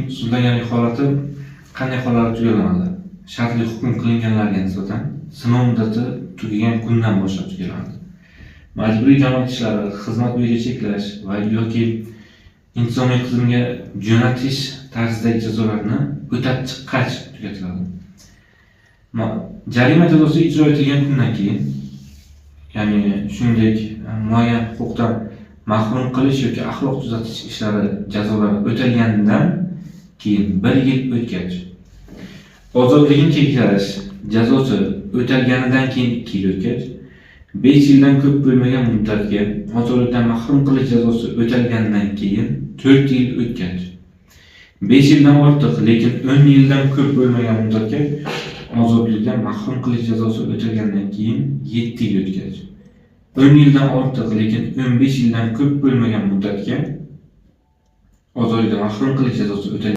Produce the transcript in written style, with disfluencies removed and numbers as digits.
Sudlanganlik holati qanday hollarda tugallanadi? Shartli hukm qilinganlarga nisbatan sinov muddati tugagan kundan boshlab tugallanadi. Majburiy jamoat ishlari, xizmat bo'yicha cheklash va yoki intizomiy tizimga jo'natish tarzidagi jazolarni o'tab chiqqach tugatiladi. Jarima jazosi ijro etilgan kundan keyin, ya'ni shuningdek muayyan huquqdan mahrum qilish yoki axloq tuzatish ishlari jazolari o'talganidan keyin bir yil o'tgach, ozodligini cheklash jazosi o'talganidan keyin 2 yil o'tgach, 5 yildan ko'p bo'lmagan muddatga ozodlikdan mahrum qilish jazosi o'talganidan keyin 4 yil o'tgach, 5 yildan ortiq, lekin 10 yildan ko'p bo'lmagan muddatga ozodlikdan mahrum qilish jazosi o'talganidan keyin 7 yil o'tgach, 10 yildan ortiq, lekin 15 yildan ko'p bo'lmagan muddatga ozodlikdan mahrum qilish jazosi o'talgan